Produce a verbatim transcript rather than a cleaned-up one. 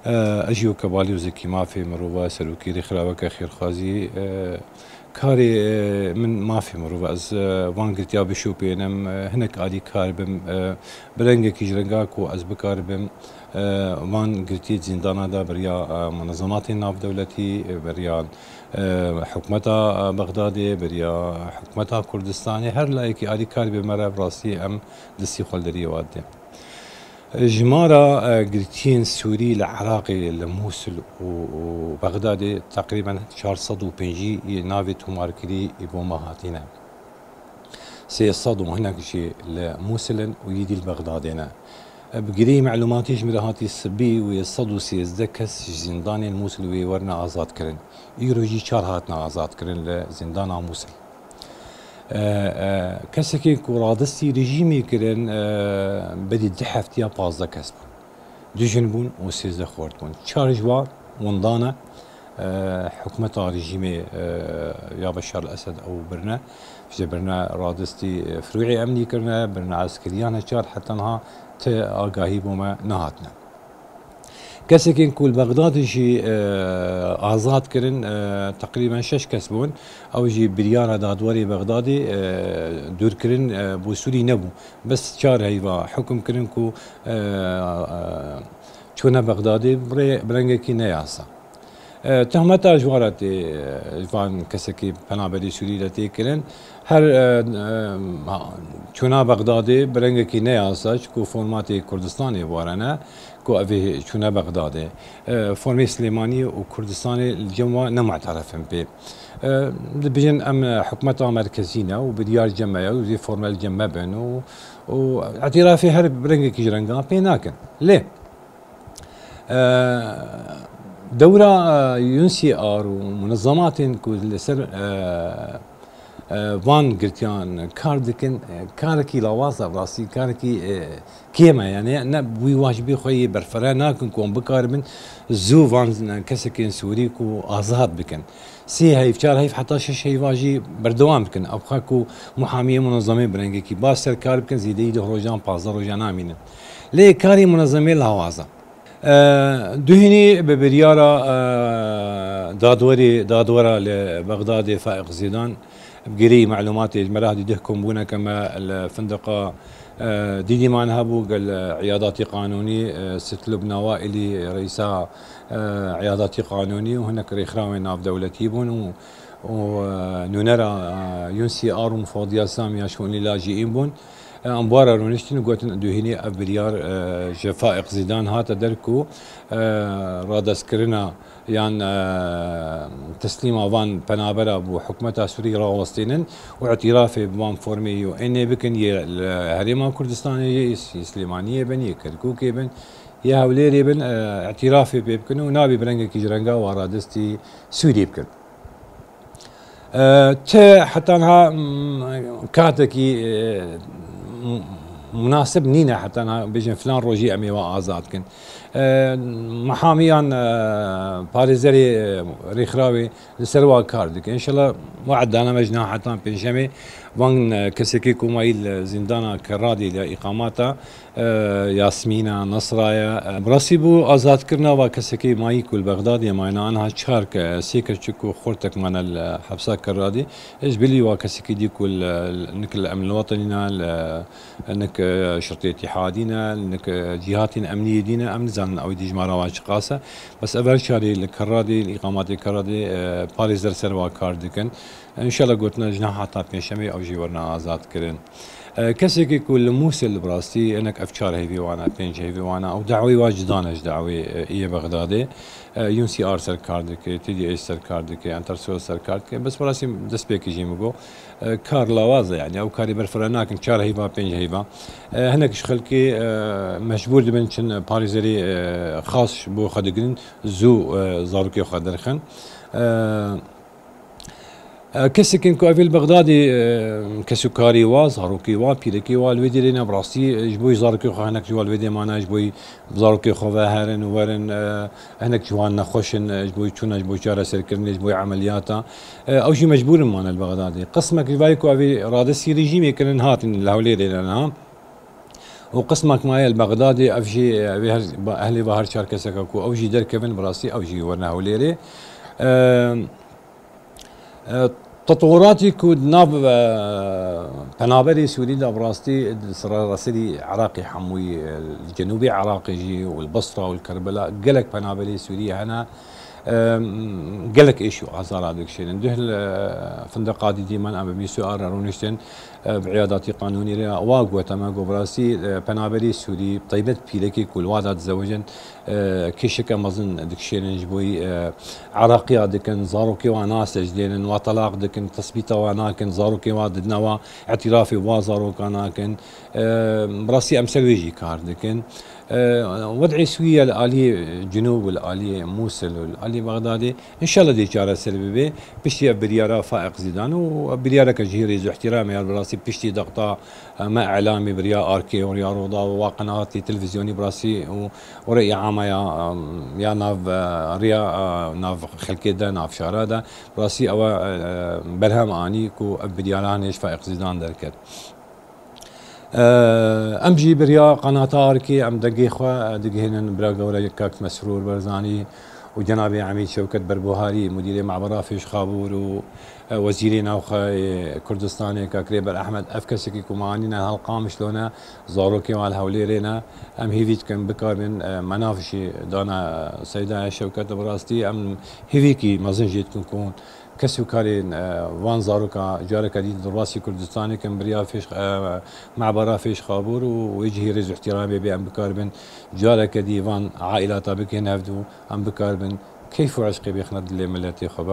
E, ez jî weke balyozekî mafê mirova, serokê rêxiraweke xêrxwazî, e, karê, e, min mafê mirova. Ez, e, van girtiya bişopênim, e, hinek alî kar bim, e, bi rengekî ji renga ku ez bikaribim, e, van girtiyê zîndana de beriya, e, munezematên navdewletî, e, beriya, e, hikûmeta, e, Bexdadê, beriya hikûmeta Kurdistanê, her layekî alî kar bê me re, bi rastî em destî xwe li deriyê wa didin. Jimara, e, girtiyên Sûrî li Iraqê, li Mûsil û, û Bexdadê teqrîben çar sed û pêncî navê tomarkirî bo me hatîne. Sê sed û hinek jî li Mûsil in û yî dî li Bexdadê ne. E, bi girî melûmatî ji min re hatî sibî wê sed û sêzdeh kes ji zîndanên Mûsil wê werine azadkirin. Îro jî çar hatine azadkirin li zîndana Mûsil. E, e, kesekî ku radestî rejîmê kirin, e, berî du heftiya pazdeh kes bûn. Du jin bûn û sêzdeh xort bûn. Çar ji wan winda ne, e, hikûmeta rejîmê, e, ya Beşar el-Esed ew birine. Ji birine radestî, e, firûyê emnî kirine, birine eskeriyan e çar, heta niha ti agahî bo me nehatine. Kesekên ku li Bexdadê jî, e, azad kirin, e, teqrîben şeş kes bûn. Ew jî biryara dadwerê Bexdadê, e, dûrkirin, e, bo Sûrî nebû. Bes çar heyva hukm kirin ku, e, e, çûne Bexdadê bi rê-, bi rengekî neyasa. E, tehmeta ji wan re tê, e, ji van kesekî penaberî Sûrî re tê kirin. Her, e, e, ha, çûna Bexdadê bi rengekî neyasa, çiku formatê Kurdistanê warene, ku ev ê çûne Bexdadê. E, formê Silêmaniyê û Kurdistanê li cem wa ne mu'teref in pê. E, dibêjin em, e, hikûmeta merkezî ne û biryar cem me ye û zê formel cem me bin û, û îtirafê her bi rengekî ji rengan pê nakin. Lê, e, dewra, e, U N C R û munezematên ku li ser, e, e, van girtiyan kar dikin, e, karekî lawaz e, bi rastî karekî, e, kêm e. Yani ne wî wa ji bî xwe yê berfireh nakin ku em bikaribin zû van kesekên Sûrî ku azad bikin. Sê heyv, çar heyv, heta şeş heyva jî berdewam dikin. Ew xwe ku muhamiyê munezemê bi rengekî baş ser kar bikin, zêdeyî deh rojan, pazdeh rojan namînin. Lê karê munezemê lawaz e. E, duhînî bi biryara, e, dadwerê, dadwera li Bexdadê Faiq Zîdan, bi girî melûmatê ji me re hatî dih kombûneke me li findiqa, e, Dîdîman hebû, gel, e, îyadatî qanûnî, e, Sitlub Nawailî, reîsa, e, îyadatî qanûnî û hinek rêxirawên navdewletî bûn û, û, e, nûnera, e, U N C R û mufadiya Samiya Şûnî Lajîîn bûn. E, em bi wan re rûniştin û gotin, duhînî ev biryar, e, ji Faiq Zîdan hate der ku, e, radestkirina yan, e, teslîma van penabera bo hikûmeta Sûrî rawestînin û îtirafê bi van formê U N ê bikin, yê li Herêma Kurdistanê, yê Îs-, Silêmaniyê bin, yê Kerkûkê bin, yê Hewlêrê bin, e, îtirafê pê bikin û nabê bi rengekî ji renga wa radestî Sûrî bikin. E, ti heta niha, m, katekî, e, m, munasib nîne heta niha bêjin filan rojî em ê we azad kin. E, mehamiyan, e, parêzerê, e, rêxirawê li ser wa kar dike. Înşallah we'd dane me ji niha heta pêncşemê van, e, kesekî ku mayî li zîndana Kerradê de îqamata, e, Yasmîna Nasra ye. E, bi rastî bo azadkirina va kesekî mayî ku li Bexdadê mayne, anha çar ke-, sê kes çiku xortek mane li hepsa Kerradê. Ji bilî wa kesekî dî ku li, nik li Emn Wetenî ne, li, nik, e, Şirtê Îtîhadî ne, nik, e, cîhatên emniyê dî ne, em nizanin ew dî jimara wan çiqas e. Bes ev her çarê li Kerradê, li îqamatê Kerradê, e, parêzer ser wa kar dikin. Înşallah gotina ji niha heta pêncşemê ew jî werine azad kirin. E, kesekî ku li Mûsil bi rastî hinek ev çar heyvê wan e, pênc heyvê wan e, ew dawê wa cuda ne ji dawê, e, yê Bexdadê. E, U N C R ser kar dike, T D H ser kar dike, Entersol ser kar dike. Bes bi rastî destpêkê jî min got, e, kar lawaz e, yani ew karê berfireh nakin, çar heyva, pênc heyva. E, hinek ji xelkê, e, mecbûr dibin çin parêzerê, e, xas ji bo xwe digirin, zû, e, zarokê xwe derxin. E, E, kesekên ku evê li Bexdadê, e, kesûkarî wa, zarokê wa, pîrekê wa li wê derê ne, bi rastî, e, ji bo zarokê xwe hinek ji wa li wê dê mane, ji bo zarokê xwe ve herin û werin, e, hinek ji wan nexweş in, e, ji bo çûna, ji bo çareserkirinê, ji bo emeliyata. E, ew jî mecbûr in mane li Bexdadê. Qismek ji vayê ku evê radestî rejîmê kirin hatin li Hewlêrê ne niha. û qismek maye li Bexdadê, ev jî, e, vê her, ba-, ehlê va her çar keseka ku ew jî derkevin, bi rastî ew jî werine Hewlêrê. E, e, Tetewuratî ku di nav, e, penaberê Sûrî de bi rastî di seraserî Iraqê hemûyî, e, li cenûbê Iraqê jî û li Basra û li Kerbela gelek penaberê Sûrî hene. Em, gelek êş û azara dikişênin. Duh li, e, Findeqa Dîdîman em bi mîsû ar re rûniştin, e, bi îyadatî qanûnî re wa gote me, got, bi rastî, e, penaberî Sûrî, bi taybet pîrekî ku li wa de dizewicin, e, kêşeke mezin dikişênin ji bo wî, e, Iraqiya dikin, zarokê wan nasecdênin, wa telaq dikin, tesbîta wan nakin, zarokê wan didine wa, îtirafê wa zarokan nakin. E, bi rastî em ser wê jî kar dikin. E, wed'ê Sûriye li aliyê Cinûb û li aliyê Mûsil û li aliyê Bexdadê înşallah dê çareser bibe. Piştî ev biryara Faiq Zîdan û ev biryareke ji hî rêz û ihtiramê ya, bi rastî piştî dexta, e, me îlamî biriya arkê û ya roda û wa qenaatê televîzyonî bi rastî û, û rêya ama ya, em, ya nav, e, riya, e, nav xelkê de, nav şara de bi rastî ew, e, e, berhem anî ku ev biryara hêj Faiq Zîdan derket. Em jî beriya qanata arkê em dengê xwe digihînin bira gewre Kak Mesrûr Barzanî û cenabê Emîd Şewket Berbuharî, mudîrê Mabera Fêşxabûr û, e, wezîrê navxwe yê Kurdistanê Kak Rêber Ehmed. Ev kesekî ku me anîne hel Qamişlo ne, zarokê wan li Hewlêrê ne. Em hêvî dikin bikaribin, e, me nav jî dana Seyda Şewket, bi rastî em hêvîkî mezin jê dikin ku kes û karên, e, van zaroka careke dî di derbasî Kurdistanê kin biriya fêş, e, mabera Fêşxabûr û wê cihî rêz û ihtiramê bê em bikaribin careke dî van aîlata bikin hevdû, em bikaribin keyf û eşqê bêxine dilê miletê xwe be.